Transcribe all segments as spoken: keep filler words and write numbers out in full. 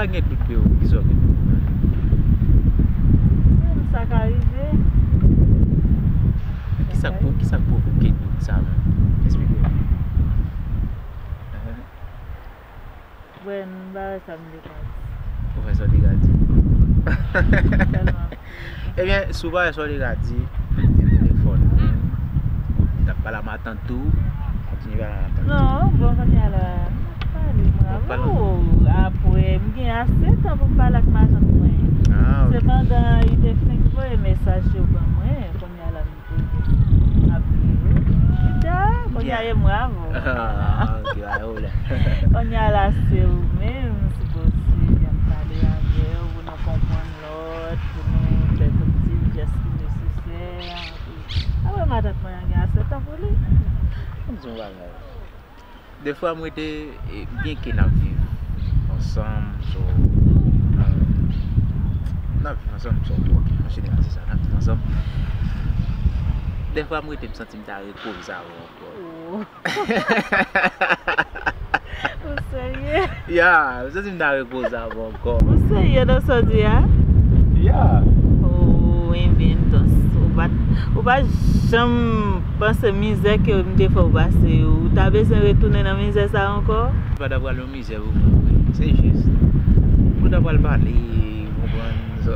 Pa gen dout de ou, kisa w gen pou ou menm? Menm sa ka rive. Men kisa k pou, kisa k pwovoke dout sa menm? Eksplike m. Bwen, m pa wè sa m te ka di. Ou pa wè sa w te ka di. Tèlman. Ebyen, si w pa wè sa w te ka di, gen telefòn mwen. M t ap pale a matant tou. Kontinye pale a matant tou. Non, bon, kounye a la, m ap pale mwen avè w. Apre, m gen ase tan pou m pale ak matant mwen. Ah, ok. Sepandan, li te fenk voye mesaj yo ban mwen. Kounye a la, m poze. M ap li yo. Chita, kounye a e mwen avè w. Ah, ok, pa gen pwoblèm. Kounye a la, se ou menm, si posib, y ap pale avè w pou nou konprann lòt, pou nou fè tout ti jès ki nesesè. Apre, matant mwen an gen ase tan pou li. Ann di yon bagay. Defwa m rete, e, byenke n ap viv ansanm, so, um, n ap viv ansanm, so, ok, an jeneral, se sa, n ap viv ansanm. Defwa m rete, m santi m ta repoze avè w ankò. Oh. Ou serye? Ya, m santi m ta repoze avè w ankò. Ou serye nan sa w di a? Ya. Oh, enben, entonse, ou pa, ou pa janm panse mizè ke m te fè w pase yo, ou ta bezwen retounen nan mizè sa a ankò? M pa ta pral nan mizè pou mwen, se jis. Mwen ta pral pale, ou konprann, so.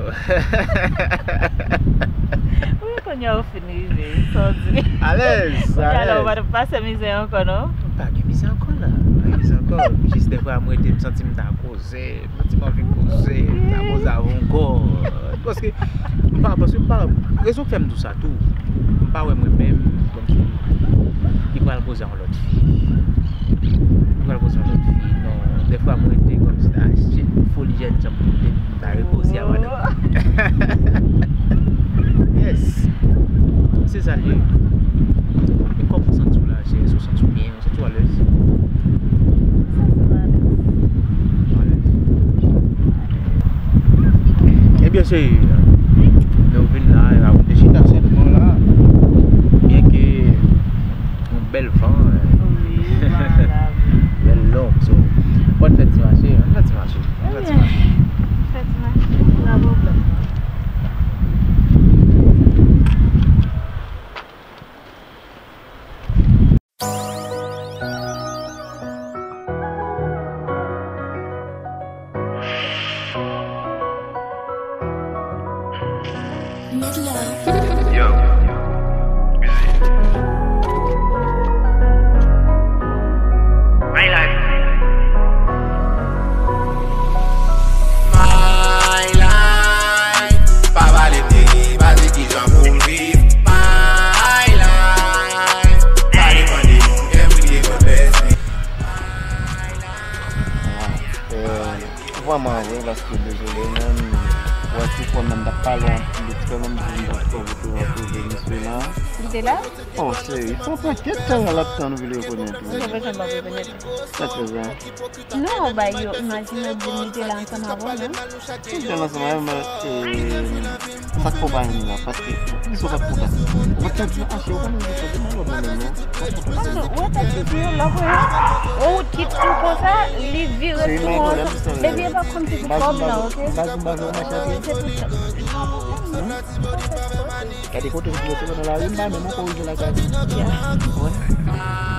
Wi, kounye a ou fin rive, sa w di. Alèz, alèz. Kounye a la, ou pa ta pase mizè ankò, non? Pa gen mizè ankò la, pa gen mizè ankò. Jis defwa, mwen te, m santi m ta koze. Mwen ti m anvi koze, ta koze avè w ankò. Paske, m pa, paske m pa, rezon k fè m di w sa tou, m pa wè mwen menm, kòmsi, ki pral koze a yon lòt fi. Ki pral koze a yon lòt fi, non. Defwa, mwen rete kòmsi, ah, shit, foli jèn jan m te, m ta repoze a madanm. Yes. Se sa l ye. E kòman w santi w la, cheri? Èske w santi w byen? Santi w alèz? Santi m alèz. Alèz. Ebyen, cheri, nou vin la, e la, nou te chita senpman la, byenke yon bèl van, wi, van la, wi, bèl long, so, bon fèt ti mache, bon fèt ti mache, bon fèt ti mache. Ebyen, fèt ti mache, pa pwoblèm. Yo, music. My life. My life. Pa pale m de, pa di kijan pou m viv. My life. Pa depann de moun, every day God bless me. My life. Vrèman vre, paske dezole menm, wè ti frè m nan t ap pale anpil, ti frè m nan m di m pa twò pou te retwouve misye la. Li te la? Oh, cheri, fè yon pakèt tan l ap tann ou vin rekonèt ou. Ou te bezwen ban rekonèt ou. Sa k fè sa? Non, bay yo, imajine w di m li te la ansanm avè w, non? Li te la ansanm avè m, men, e, sa k fè w pa jwenn li la, paske, poukisa w pa t kontan? Ou pa t ka di, ah, cheri, ou pa menm kontan, se pa lòt mwen menm, non. Ou ta di di yo lòt mwen. Ou kit ou konsa, li vire tou konsa. Depi e pa konn se pou kòb la, ok? Se pou sa. Gade kote m bloke nan lari, m pa menm ankò rive lakay. Wi. Ou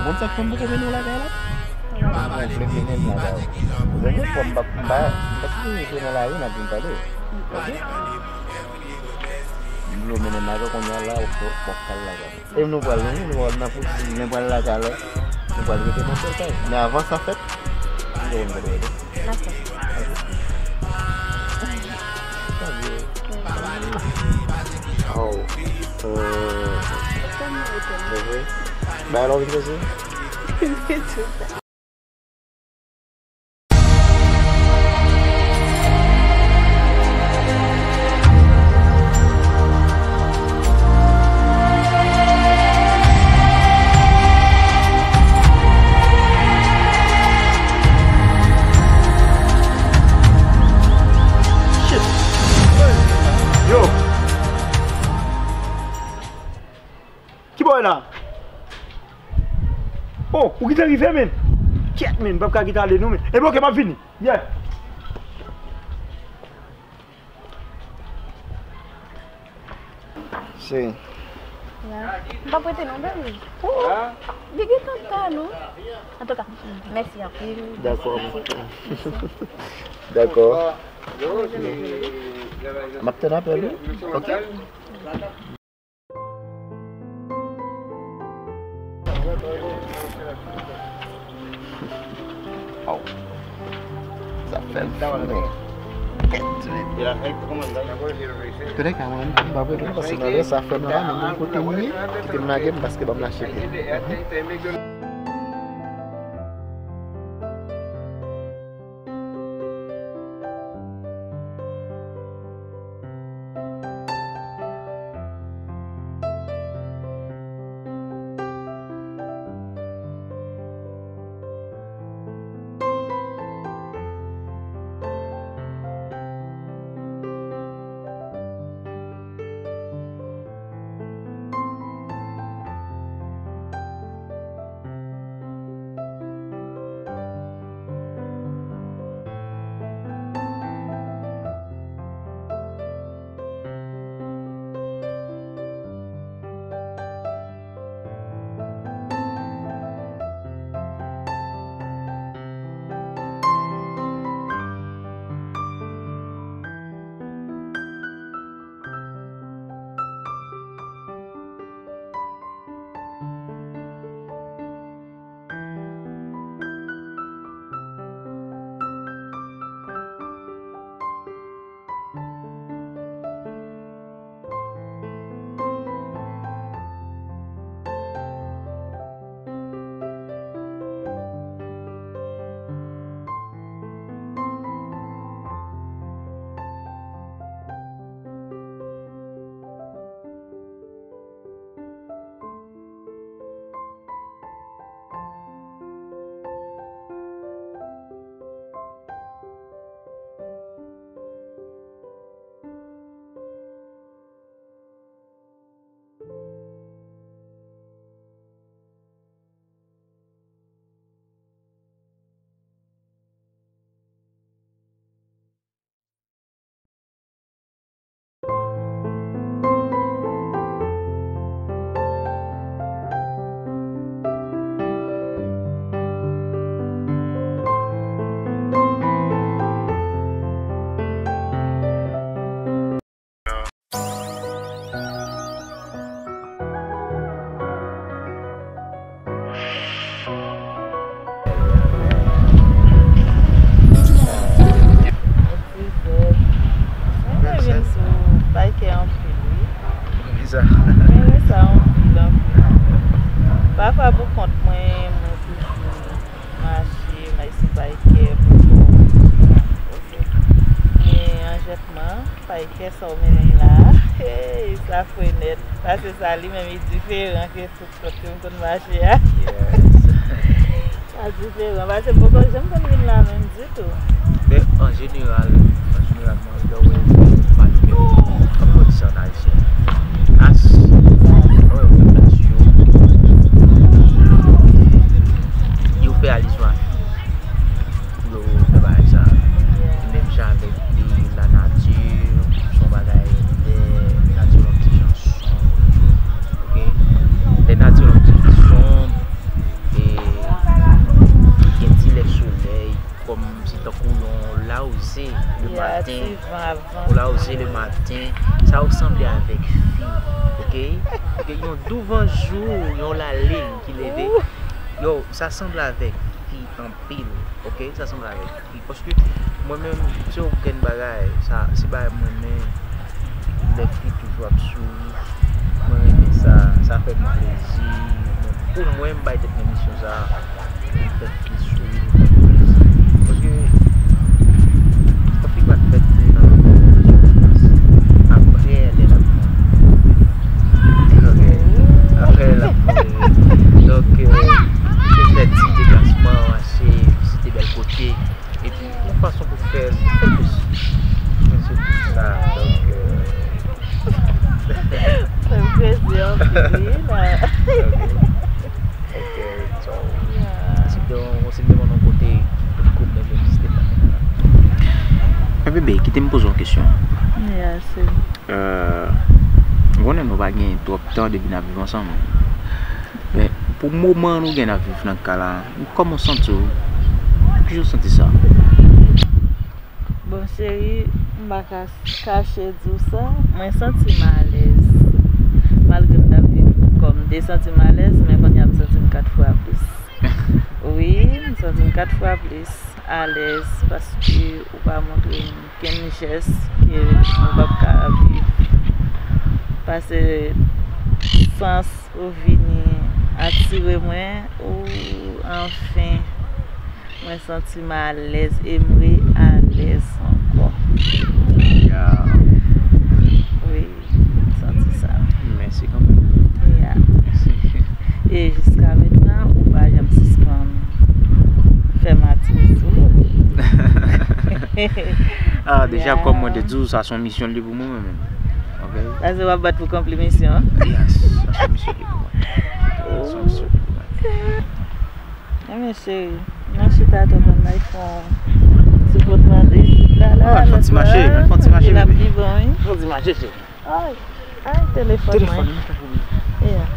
konn sa k fè m poko mennen w lakay la? Ou vle mennen m lakay ou. Ou konnen fò m pa, m pa, m pa sipoze rive nan lari, n ap vin pale. Ok? M vle w mennen m lakay kounye a la, ou fò, fò w al lakay. E nou pral, nou pral nan fouti, nou pral lakay la. Nou pral rete nan sèl kay. Men avan sa fèt, nou te konn kote rete. Dakò. Oh. Euh. Kòman ou te? Mwen vre? Ba lò vin pase. Yo! Ki bò w ye la? Oh, ou gentan rive, men? Kyèt, men, m p ap ka kite ale non, men. Ebyen, ok, m ap vini. Yeah. Cheri. M p ap rete non, baby. Li gentan ta, non. Antouka, mèsi anpil. Dakò. Dakò. M ap tann apèl ou. Ok. Aw. Sa fè m fou, men. Petèt ka mwen, m pa vle, paske nan lè sa frè m nan pa menm kote m ye, kite m lage m, paske ban m lachete. Mwen vin sou Baykè anpil, wi. Mwen renmen sa anpil, anpil. Pafwa pou kont mwen, mwen toujou mache, m al sou Baykè pou men anjètman, Baykè sa w mennen m la. Hey, sa fre nèt. Paske sa li menm li diferan ke tout kot ke m konn mache a. Yes. Sa diferan. Paske m poko janm konn vin la menm ditou. Men an jeneral, an jeneral, mwen lè w wè m pa li menm, kòman yo di sa an ayisyen? As, lè w wè yo fè alis yo, yo fè alisyon a fi. Pou yo fè bagay sa. Menm jan avèk, e, lanati, se yon bagay lè nati lan ti jan sonb. Ok? Lè nati lan ti jan sonb, e, gen ti lè solèy, kòm se tankou yon lawouze le maten. Yon lawouze le maten, sa yo sanble avèk fi. Ok? Ok, yon douvan jou, yon lalin ki leve. Yo, sa sanble avèk fi anpil. Ok, sa sanble avèk fi. Paske mwen menm, se yon grenn bagay, sa, se bagay mwen renmen, lè fi toujou ap souri. Mwen renmen sa, sa fè m plezi. Pou mwen, m bay tèt mwen misyon sa, pou m fè fi souri, pou m fè plezi. Paske yon fi pa t fèt pou nan soufrans. Apre, lè l ap Ok. Apre, l ap fè rere. Donk, euh, se fè ti deplasman, mache, vizite bèl kote. Epi, yon fason pou fè l, fè l plezi. Men se tout sa. Donk, euh, fè m plezi anpil, wi, la. Ok. Ok, so, si te yon, si te yon kote ki pi kou, men vizite pa. Men bebe, kite m poze w yon kesyon. Yeah, se. Euh, M konnen nou pa gen twòp tan depi n ap viv ansanm. Men, pou moman nou gen n ap viv nan kay la, kòman w santi w? Kijan w santi sa? Bon, cheri, m pa ka kache di w sa, mwen santi m alèz. Malgre m t ap viv kòm m te santi m alèz, men kounye a m santi m kat fwa plis. Wi, m santi m kat fwa plis alèz paske ou pa montre m kenn jès ke nou p ap ka viv. Pase sans ou vini atire mwen, ou anfen, mwen santi m alèz e m re alèz ankò. Ya. Wi, m santi sa. Mèsi kanmenm. Ya. Mèsi. E jiska mentnan, ou pa janm sispann fè m atire sou ou. Ah, deja, ya, kòm mwen te di w, sa se yon misyon li pou mwen menm. Ok? Sa se w ap bat pou konpli misyon. Yes, sa se yon misyon li pou mwen. Sa se yon misyon li pou mwen. Ebyen, cheri, nan chita atò konn la, fè yon ti pwotman de isit la, la, ah, fè yon ti mache, fè yon ti mache, bebe. Epi l ap pi bon, wi. Fè yon ti mache, cheri. Ay, ay, telefòn mwen. Telefòn mwen, tanpri. Yeah.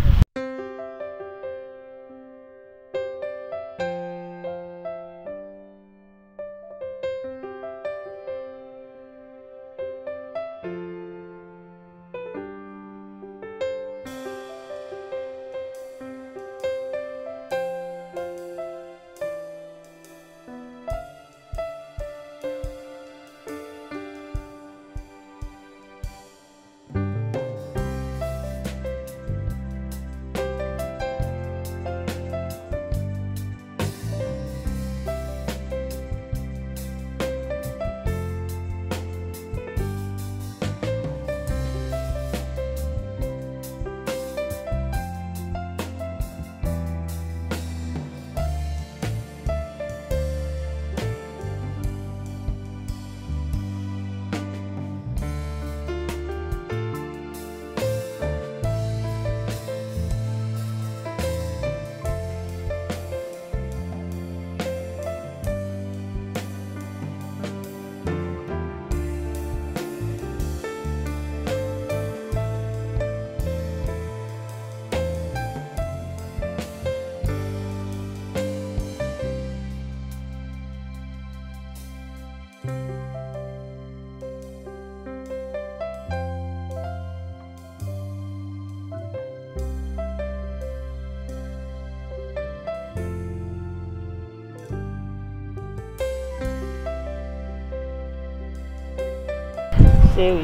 Cheri,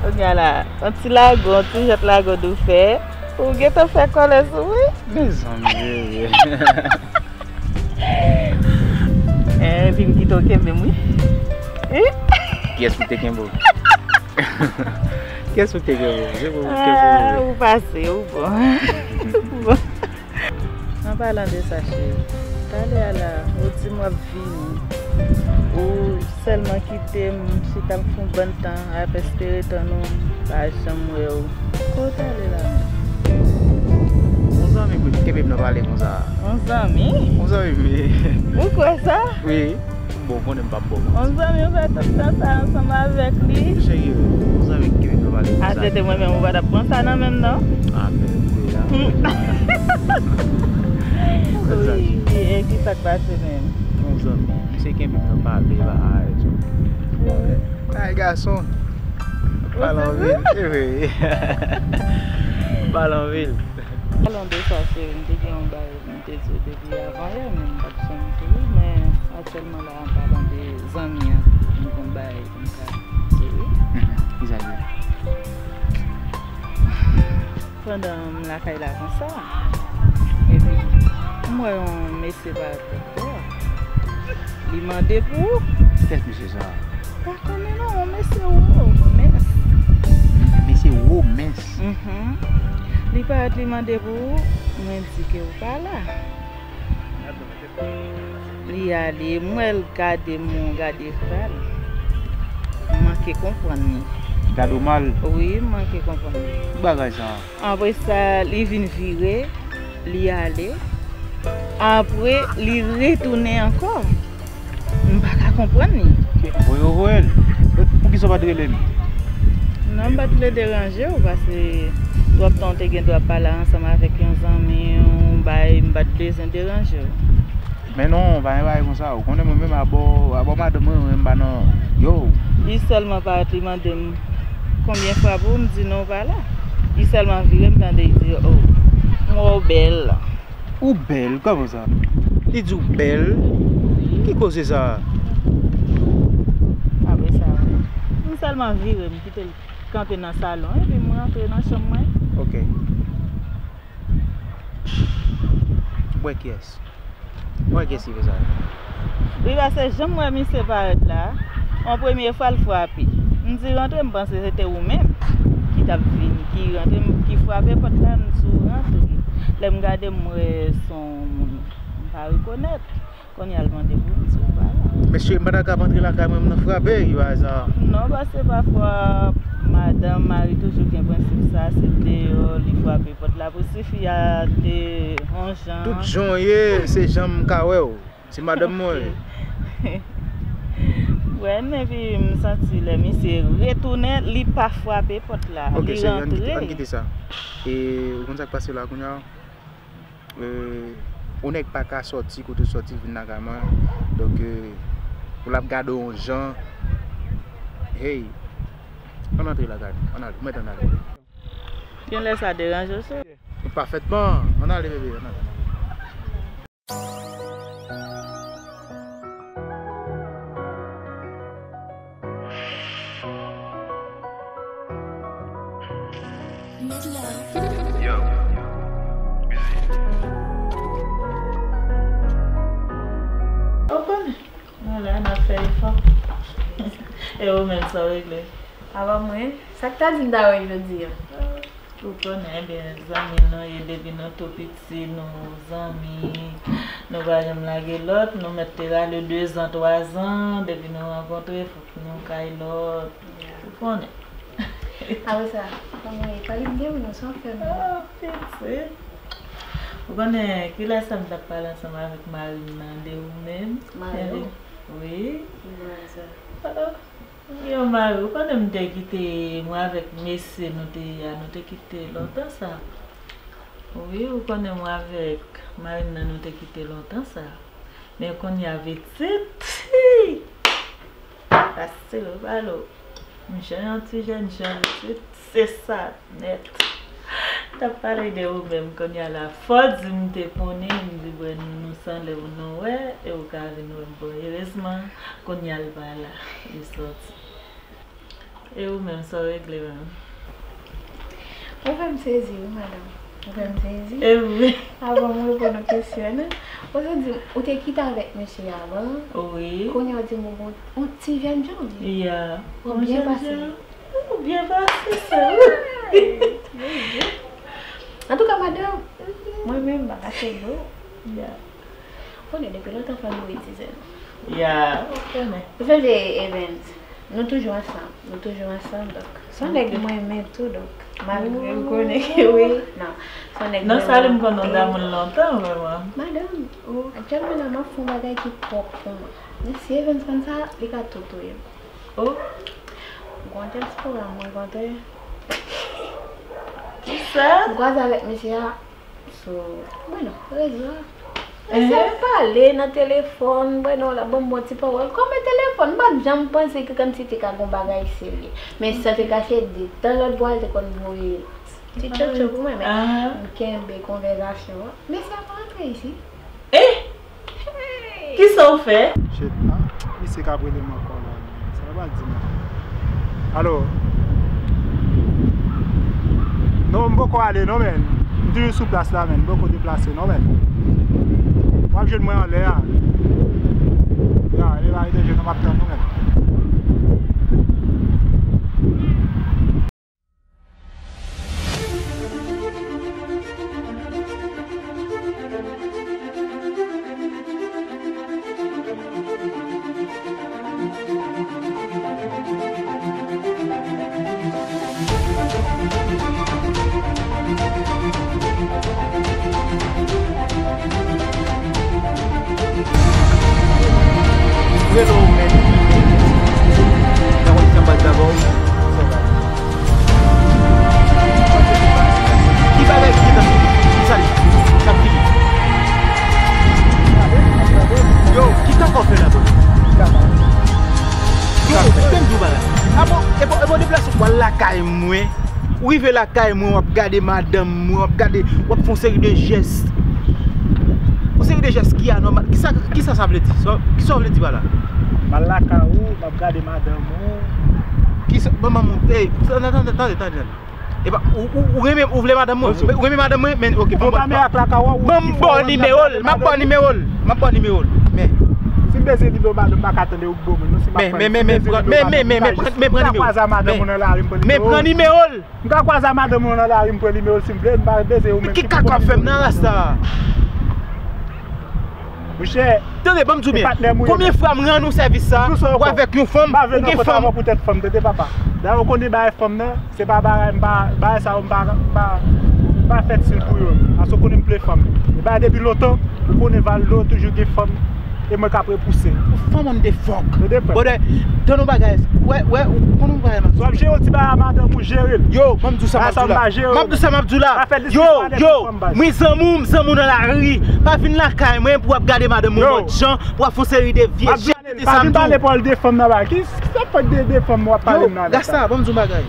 kounye a la, yon ti lago, yon ti jwèt lago nou fè, ou gentan fè kòlè sou mwen. Mezanmi, bebe. Eh, epi m kite w kenbe m, wi. Wi. Kiyès pou te kenbe w? Kiyès pou te kenbe w? Se pou, kiyès pou... Ah, ou pase, ou bon. Ou bon. An palan de sa, cheri, talè a la, ou di m w ap vini. Ou sèlman kite m chita m fè yon bann tan ap espere tann ou, m pa janm wè w. Kote w t ale la menm? Yon zanmi pou kenbe m nan pale konsa. Yon zanmi? Yon zanmi, wi. Ou kwè sa? Wi. Bon, ou konnen m p ap bon. Yon zanmi, ou fè tout tan sa ansanm avèk li. Serye, yon zanmi ki kenbe m nan pale konsa. A, se te mwen menm, ou pa t ap pran sa nan men m, non? A, men, wi, a. Hmm. Wi, e ki sa k pase menm? Yon zanmi. Misye kenbe m nan pale, bagay, so. Ay, gason. Pale anpil. E vre. Pale anpil. Palan de sa, cheri, m te gen yon bagay pou m te di w depi avan yè, men m pa t janm di w, men aktyèlman la, an palan de zanmi an, m gen yon bagay pou m ka di w. Mhm. Ki sa l ye? Pandan m lakay la konsa, epi m wè yon mesye parèt lòtbò a. Li mande pou ou. Kiyès mesye sa a? Pa konnen non, yon mesye Womens. Mesye Womens? Mhm. Li parèt, li mande pou ou, mwen di ke ou pa la. Li ale, m wè l gade m, yon gade sal. M manke konprann li. Gade w mal? Wi, m manke konprann li. Ki bagay sa a? Apre sa, li vin vire, li ale. Apre, li retounen ankò. M pa ka konprann li. Voye w voye l. Poukisa w pa t rele m? M pa t vle deranje w, paske twòp tan w te gen dwa pale ansanm avèk yon zanmi w, bay, m pa t bezwen deranje w. Men non, pa gen bagay konsa. Ou konnen mwen menm abò, abò madanm mwen, mwen pa nan, yo. Li sèlman parèt, li mande m konbyen fwa pou m di non, w pa la. Li sèlman vire, m tande li di, "Oh, m wè w bèl." Ou bèl? Kòman sa? Li di w bèl? Ki koze sa? Apre sa, m sèlman vire, m kite l kanpe nan salon, epi m rantre nan chanm mwen. Ok. Wè kiyès? Wè kiyès ki fè sa? Wi, paske jan m wè misye parèt la, yon premye fwa l frape. M di rantre, m panse se te ou menm ki t ap vini, ki rantre, m- ki frape pòt la, m di w rantre. Lè m gade, m wè se yon moun m pa rekonèt. Kounye a l mande pou m di w pa la. Mesye, m pa ta ka ap antre lakay mwen, m nan frape, wi, pa aza. Non, paske pafwa madanm, mari toujou gen prensip sa, se deyò li frape pòt la pou si fi a te yon jan. Tout jan w ye, se jan m ka wè w. Se madanm mwen ye. Wè, epi m santi lè misye retounen, li pa frape pòt la, li rantre. Ok, cheri, ann kite, ann kite sa. E, ou konn sa k pase la kounye a? E, yon nèg pa ka sòti kote w sòti vin lakay mwen. Donk, e, pou l ap gade w yon jan. Hey, ann antre lakay nou, ann ale, ou mèt ann ale. Genlè sa deranje w, cheri? Pafètman. Ann ale, bebe, ann ale. Yo, Bizzy. Ou konnen. Nou la, n ap fè efò. E ou menm, sa w regle? Apa mwen, sa k ta di m ta wè jodi a? Ou konnen, ebyen, zanmi nou ye depi nou tou piti, nou zanmi, nou pa janm lage lòt, nou mèt te rale dezan, twazan, depi nou rankontre, fòk nou kay lòt, ou konnen. Apre sa, kòman e? Pale m de ou non, sa w ap fè menm? Ah, pitit. Ou konnen, kilès sa m t ap pale ansanm avèk mari m nan de ou menm? Mari w? Wi. Ki bagay sa? Ah, ah. Yo, mari, ou konnen m te kite, mwen avèk mesye nou te ye a, nou te kite lontan sa. Wi, ou konnen mwen avèk mari m nan, nou te kite lontan sa. Men kounye a pitit, fasil, ou pale w. M jan yon ti jèn jan pitit, se sa. Nèt. T ap pale de ou menm, kounye a la, fò di m te konnen, m di, "Bon, nou, nou sanble pou nou wè, e ou ka vin wè m." Bon, erezman, kounye a l pa la, li sòti. E ou menm, sa w regle menm? Ou fè m sezi, wi, madanm. Ou fè m sezi. E wi. Avan m reponn ou kesyon an, ou te di m, ou te kite avèk mesye avan. Wi. Kounye a w di m ou gon yon ti jèn jan, wi. Ya. Ou byen pase. Ou byen pase, sè. Antouka, madanm, mwen menm, m pa kache dlo. Ya. Ou konnen, depi lontan, fò nou reyalize nou. Ya, ou konnen. Ou sonje, Evens, nou toujou ansanm. Nou toujou ansanm, donk. Se yon nèg mwen renmen tou, donk. Malgre m konnen ke wi. Non, se yon nèg mwen renmen. Non, sa li m konnen w damou l lontan, vrèman. Madanm, aktyèlman la, m ap fè yon bagay ki pwòp pou mwen. Men si Evens konn sa, li ka tou touye m. Oh. Gon dyaspora m rankontre. Kisa? M kwaze avèk mesye a sou, bon, rezo a. Mesye ap pale nan telefòn, bon, la ban m bon ti pawòl. Kòm e telefòn, m pa t janm panse ke kòmsi te ka gon bagay serye. Men san te kache, de tan lòt bò a, l te konn voye ti tchotcho pou mwen, men m kenbe konvèzasyon an. Mesye a pa rantre isit. Eh! Kisa w fè? Shit, ah, misye k ap rele m ankò la, men sa pa di m. Alo? Non, m poko ale non, men. M toujou sou plas la, men. M poko deplase non, men. W ap jwenn mwen anlè a. Ya, lè w arete jwenn mwen, m ap tann ou, men. Rele w, men. Nan konn sa m pral fè avè w. Mwen, ou rive lakay mwen, w ap gade madanm mwen, w ap gade, w ap fè yon seri de jès. Yon seri de jès ki anòmal. Kisa, kisa sa vle di? Sa, kisa w vle di pa la? M al lakay ou, m ap gade madanm ou. Kisa, ban m, ey, tande, tande, tande, tande. Epa, ou, ou, ou renmen, ou vle madanm mwen? Ou renmen madanm mwen? Men, ok, fè yon kamera k lakay ou. Ban m ba w nimewo l, m ap ba w nimewo l, m ap ba w nimewo l. Men. Si m bezwen nimewo madanm, m pa ka tande ou k ba m li, non, si m ap pran. Men, men, men, men, men, men, men, men, pran nimewo. Ka kwaze a madanm ou nan lari, m pran nimewo. Men pran nimewo l. M ka kwaze a madanm ou nan lari, m pran nimewo l si m vle, m pa bezwen ou menm. Ki kaka w ap fè m nan rasta? Monchè, tande, ban m di w byen. Konbyen fwa m rann ou sèvis sa, ou avèk yon fanm, ou gen fanm. Poutèt fanm, tande papa. Dayè, ou konnen bagay fanm nan, se pa bagay, m pa, bagay sa yo, m pa, m pa, m pa fèt sil pou yo. Paske ou konnen m plede fanm. E bagay depi lontan, ou konnen Valdo toujou gen fanm. E mwen k ap repouse. Fanm on the fuck. Brother, tann yon bagay. Wè, wè, ou konn yon bagay, man. Si w ap jere yon ti bagay a madanm ou, jere l. Yo, ban m di w sa, m ap di w la. M ap di w sa, m ap di w la. Yo, yo, mwen zanmi w, m zanmi w nan lari. Pa vin lakay mwen pou w ap gade madanm mwen lòt jan, pou w ap fè yon seri de vye jès. Pa vin pale pawòl de fanm nan ba. Ki, ki sa fè de, de fanm w ap pale m nan avèk sa? Yo, rasta, ban m di w bagay.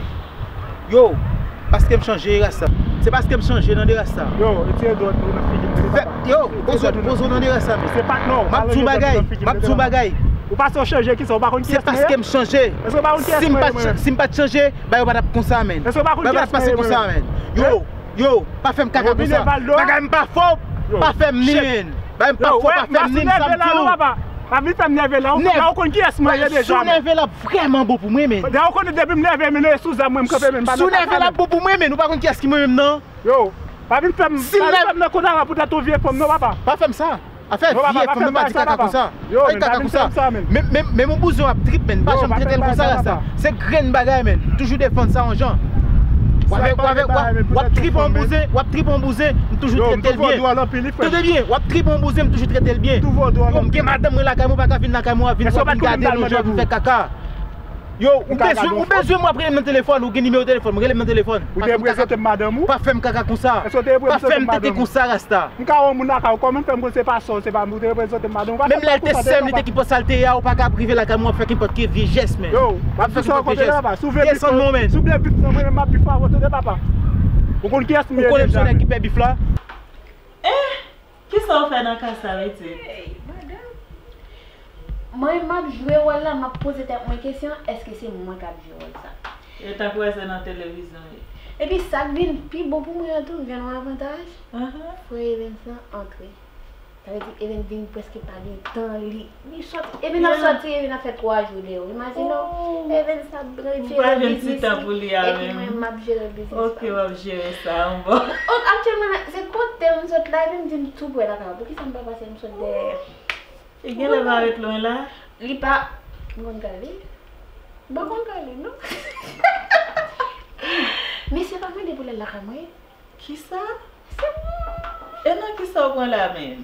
Yo, paske m chanje rasta. Se paske m chanje nan de rasta. Yo, retire dwèt ou nan figi m, tande papa. Yo, poze w nan de rasta, men. Se pa, non, m ap di w bagay, m ap di w bagay. Ou pa chanje, kisa, ou pa konn kiyès mwen ye? Se paske m chanje. Èske ou pa konn kiyès mwen ye, mwen? Si m pa t chanje, bagay yo pa t ap konsa, men. Èske ou pa konn kiyès mwen ye, mwen? Bagay yo pa t ap konsa, men. Yo, yo, pa fè m kaka konsa. Bagay m pa fò, pa fè m ni, men. Bagay m pa fò, pa fè m ni, m sa m di w. Pa vin fè m nève la, ou konn kiyès mwen ye deja. Si w nève l ap vrèman bon pou mwen, men. Dayè, ou konnen depi m nève, men, e sou zam mwen m kanpe, men, m pa nan kaka, men. Si w nève l ap bon pou mwen, men, ou pa konn kiyès ki mwen menm, non. Yo, pa vin fè m, pa vin fè m nan konara poutèt yon vye fanm, non, papa. Pa fè m sa. Afè vye fanm, men pa di kaka konsa. Pa di kaka konsa. Men, men, men yon bouzen w ap trip, men. Pa janm trete l konsa, rasta. Se grenn bagay, men. M toujou defann sa yon jan. W ap, w ap, w ap, w ap tripe yon bouzen, w ap tripe yon bouzen, m toujou trete l byen. Tande byen, w ap tripe yon bouzen, m toujou trete l byen. Yo, m gen madanm mwen lakay mwen, ou pa ka vin lakay mwen, w ap vin, w ap vin gade nou jan pou fè kaka. Yo, ou bezwen, ou bezwen mwen, ap rele m nan telefòn, ou gen nimewo telefòn mwen, rele m nan telefòn. Ou te prezante m madanm ou? Pa fè m kaka konsa. Pa fè m tete konsa, rasta. M ka wè yon moun lakay ou, kòman m fè m konn se pa sè w, se pa m, ou te reprezante m madanm ou, pa fè m konsa, tande papa. Menm lè l te sè m, li te ki pòs al te ye a, ou pa ka rive lakay mwen, w ap fè kenpòt ki vye jès, men. Yo, w ap fè kenpòt vye jès. Desann non, men. Si w vle bif nan mwen, men m ap bif avè w, tande papa. Ou konn kiyès m ye deja, men. Ou konnen m se yon nèg ki pè bif la? Kisa w fè nan ka sa, Pitit? Hey, madanm. Mwen, m ap jwe wòl la, m ap poze tèt mwen kesyon, èske se mwen k ap jwe wòl sa? E tankou wè se nan televizyon ye. Epi sa k vin pi bon pou mwen an tou, m jwenn yon avantaj. Ahan. Frè Evens lan antre. Sa vle di Evens vin prèske pa gen tan, li, li sòti. Evens ap sòti, Evens ap fè twa jou deyò. Imajine w, Evens ap refere biznis li, epi mwen, m ap jere biznis pa m. Ok, w ap jere sa, m bon. Ok, aktyèlman, se kote m sot la, epi m di m tou prè lakay la. Poukisa m pa pase m sot dèyè? Li genlè pa ret lwen la. Li pa, m konn kay li. M pa konn kay li, non. Mesye pa mande pou l al lakay mwen. Kisa? Se mwen. E nan kisa w pran la menm?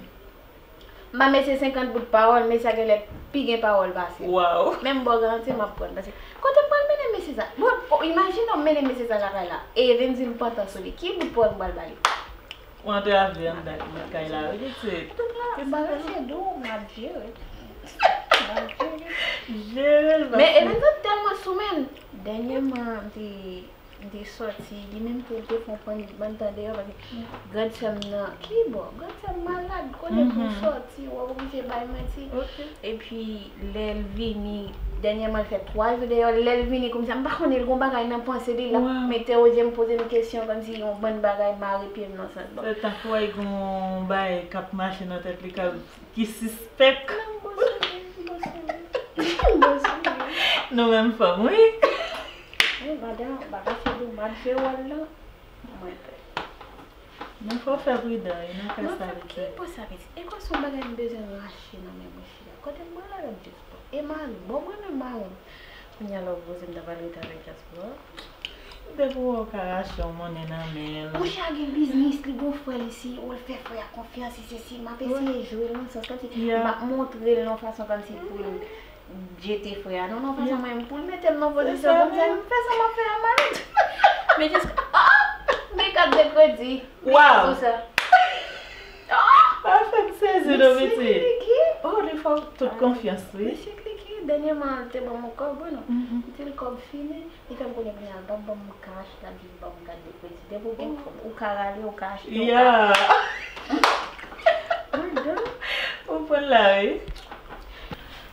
M ba mesye senkant bout pawòl, mesye a genlè pi gen pawòl pase m. Waw. Men m ba w garanti m ap pran l, paske kote m pral mennen mesye sa? Bon, o, imajine w mennen mesye sa lakay la, e Evens vin pantan sou li. Ki bout pawòl m pral ba li? Ou antrave anndan kay la, wi, pitit. Tout la, bagay se dou, m ap jere. M ap jere. Jere l, paske men Evens tèlman sou men l. Dènyèman, m te, m te sòti, li menm tou, li te fè yon bann, bann tan deyò, paske grann sè m nan, ki bò? Grann sè m malad, kote pou sòti, w ap oblije bay manti. Ok. Epi, lè l vini, dènyèman, l fè twa jou deyò, lè l vini, kòmsi, m pa konnen, l gon bagay nan panse li, l ap entèwoje m, poze m kesyon, kòmsi yon bann bagay mare pye m nan sans. Bon. Se tankou w gon bagay k ap mache nan tèt li, k ap, ki sispèk. Non, m bon sou li, m bon sou li. M bon sou li. Nou menm fanm, wi. Wi, madanm, bagay se dou, m ap jwe wòl lan. Mwen pè. Men fò w fè pridan, wi, nan ka sa, pitit. Mwen fè ki pou sa, pitit? E kwa se yon bagay m bezwen rache nan men mwen, cheri. Kote m pral avèk dyaspora? E mari m, bon, mwen menm mari m. Kounye a la w poze m ta pral rete avèk dyaspora. Depi w wè w ka rache yon monnen nan men l. Monchè a gen biznis, li gon frè l isi, ou l fè frè a konfyans, li sesi, m ap eseye jwe l nan sans kòmsi, m ap montre l nan fason kòmsi pou l jete frè a. Non, non, fè sa mwen, pou l mete m nan pozisyon kòmsa, m fè sa m ap fè a mal. Men jis, ah! Men kat de kredi. Waw! Pou sa. Ah! Pa fè m sezi non, pitit. Mesye Kliki. Oh, li fè w tout konfyans, wi. Mesye Kliki, Dènyèman, li te ban m yon kòb, wi non. M di l kòb fini, li fè m konnen kounye a l p ap ban m kach, l ap jis ban m kat de kredi. Depi w gen kòb, ou ka rale, ou ka achte, ou ka. Yeah. Ou pran la, wi.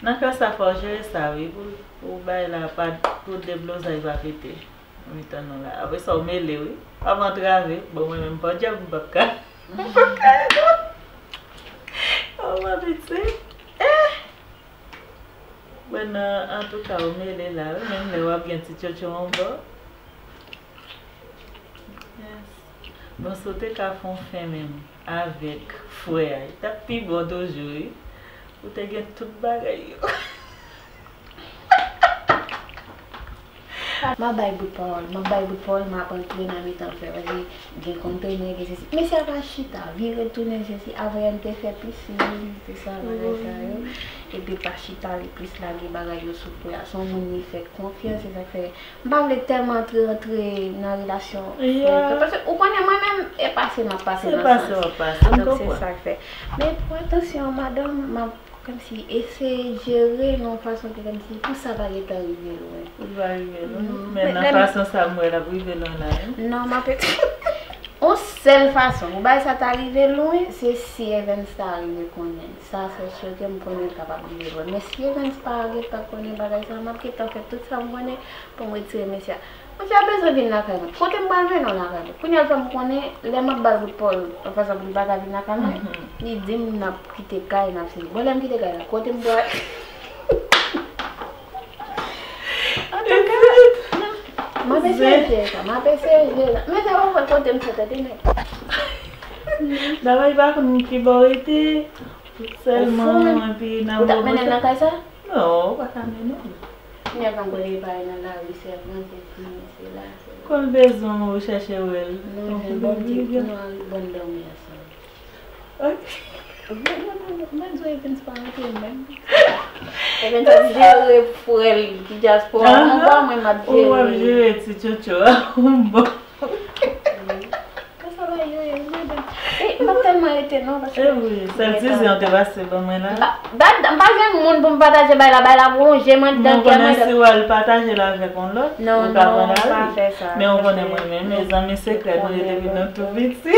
Nan ka sa, fò w jere sa, wi, pou, pou bagay la pa, pou deblozay pa pete. Nan mitan nou la. Apre sa, w mele, wi. W ap antrave. Bon, mwen menm, pa djab, m p ap ka. M p ap ka, non. Oh, m abitye. Eh! Bon, nan, antouka, w mele la, wi. Menm lè w ap gen ti tchotcho anba. Yes. Bon, si w te ka fè yon fen menm avèk frè a, li t ap pi bon toujou, wi. Ou te gen tout bagay yo. M ap bay bout pawòl, m ap bay bout pawòl, m ap antre nan mitan frè, paske gen kontenè, gen sesi. Mesye a pa chita, vire tounen sesi, avan yè m te fè pisin, se sa, bagay sa yo. Epi pa chita, li plis lage bagay yo sou frè a. Se yon moun li fè konfyans, se sa k fè. M pa vle tèlman antre, antre nan relasyon frè, paske ou konnen mwen menm, e pase m ap pase nan sa. Se pase w ap pase, m konprann. Donk, se sa k fè. Men pou atansyon, madanm, m ap Kòmsi eseye jere l yon fason ke kòmsi pou sa pa gentan rive lwen. Pou l pa rive lwen. Non. Men nan fason sa m wè l ap rive lwen la, wi. Non, m ap yon sèl fason pou bagay sa ta rive lwen, se si Evens ta rive konnen l. Sa se si ke m konnen l kapab rive lwen. Men si Evens pa gentan konnen bagay sa, m ap gentan fè tout sa m konnen pou m retire mesye a. Mesye a bezwen vin lakay mwen. Kote m pral mennen w lakay mwen? Kounye a l fè m konnen, lè m ap ba l bout pawòl, anfas pou li pa ka vin lakay mwen, li di m n ap kite kay, n ap sezi. Bon, lè m kite kay la, kote m pral? Antouka, m ap eseye jere sa, m ap eseye jere sa. Men sa pa fè kote m sot, tande nèg. Dabò, li pa konn ki bò w rete, sèlman, epi nan moman sa. Ou t ap mennen l nan kay sa? Non, ou pa ka mennen l. Kounye a, kangoulè pale nan lari, sèvant, se fini, se la, se la. Kon l bezwen w, ou chèche wè l. Nou jwenn bon ti, nou al bon dòmi ansanm. Ok. Mwen di w Evens pa rantre menm. Evens ap jere frè l ki dyaspora. Mwen pa mwen m ap jere. Ou ap jere ti tchotcho a. Bon. Konsa bagay yo ye, wi, madanm. E, m ap tèlman rete non, paske. E wi, sèl ti zen an te pase ban mwen la. M pa, m pa, m pa jwenn moun pou m pataje bay la, bay la wonje mwen anndan kè mwen. Men ou konnen si w al pataje l avèk yon lòt, ou ka pran lari. Men ou konnen mwen menm, mezanmi sekrè nou ye depi nou tou piti.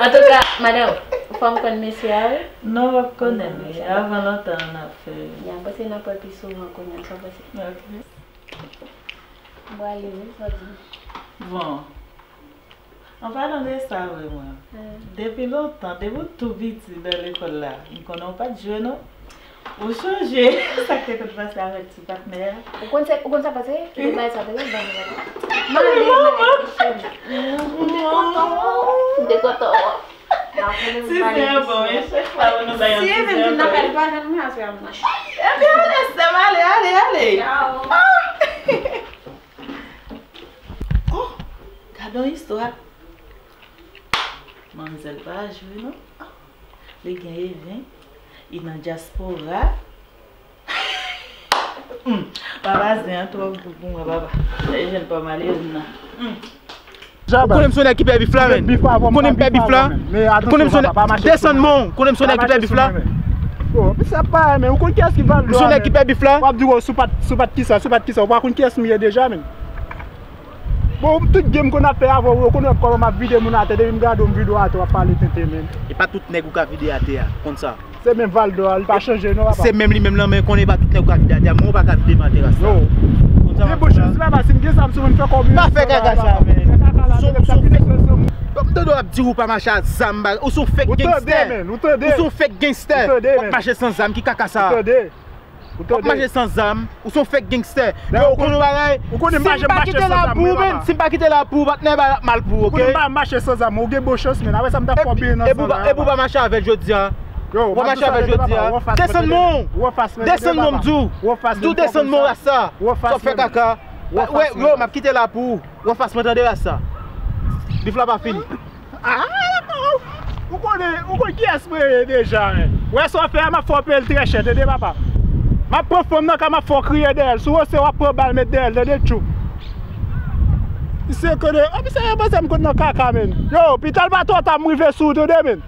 Antouka, madanm, fò m konn mesye a, wi. Non, w ap konnen l, wi. Avan lontan, n ap fè. Ya, m panse n ap wè pi souvan kounye a, sa pase. Ok. M prale, wi, sa di. Bon. An palan de sa, vrèman, depi lontan, depi w tou piti nan lekòl la, m konnen w pa t jwe, non. Ou sonje sa k te konn pase avèk ti patnè a? Ou konn sa, ou konn sa pase? Kite bay sa, tande, ban mwen. M ale, m ale kouche m. M te kontan w. M te kontan w. Ti zen an bon, men chak fwa nou bay yon ti zen an bon. Si Evens vin lakay li pa janm vin aswè a, m nan. Ebyen, ale, sè m, ale, ale, ale. Tchao. Oh, gade yon istwa. Manmzèl pa jwe non. Li gen even. Li nan dyaspora. Hmm. Papa zen an twò gou pou mwen, papa. Lè jèn pa malere nan. Hmm. Ou konnen m se yon nèg ki pè bif la, men. Ou konnen m pè bif la. Ou konnen m se yon nèg. Desann men w. Ou konnen m se yon nèg ki pè bif la. Bon, misye ap pale, men ou konn kiyès ki Valdo a, men. M se yon nèg ki pè bif la. W ap di, oh, si w pa t, si w pa t kisa, si w pa t kisa, ou pa konn kiyès m ye deja, men. Bon, tout game ke n ap fè avè w, ou konnen kòman m ap vide moun atè, depi m gade w, m vide w atè, w ap pale tenten, men. E pa tout nèg ou ka vide atè a, konn sa. Se menm Valdo a, li pa chanje non, papa. Se menm li menm lan, men konnen pa tout nèg ou ka vide atè a, mwen ou pa ka vide m atè a sa. Yo. Konn sa. Debòchis, papa, si m gen zam sou mwen, m fè kòb. Pa fè kaka sa, men. Fè kaka la, ou se yon fèk. Bon, m tande w ap di ou pa mache a zam, bagay. Ou se yon fèk gangstè. Ou tande, men, ou tande. Ou se yon fèk gangstè. Ou tande, men. W ap mache san zam, ki kaka sa. Ou tande. W ap mache san zam, ou se yon fèk gangstè. Yo, ou konn yon bagay? Si m pa kite la pou ou, men, si m pa kite la pou ou, patnè, bagay ap mal pou ou, ok? Ou konnen m pa mache san zam, ou gen bon chans, men. Apre sa, m t ap fè w benyen nan san la. Epi ou pa mache avè l jodi a. Ou pa mache avè l jodi a. Desann men w. Desann men w, m di w. M di w desann men w, rasta. Sa w fè kaka. Yo, m ap kite la pou ou. Ou anfas mwen, tande, rasta. Bif la pa fini. Ah, ou konnen, ou konn kiyès mwen ye deja, men. Ou wè sa w fè a, m ap fè w peye l trè chè, tande, papa. M ap pran fanm nan kay, m ap fè w kriye dèyè l. Si w ranse, w ap pran bal met dèyè l, tande, tchou. Misye konnen, oh, misye panse m konn nan kaka, men. Yo, pita l pa twò ta, m rive sou ou, tande, men.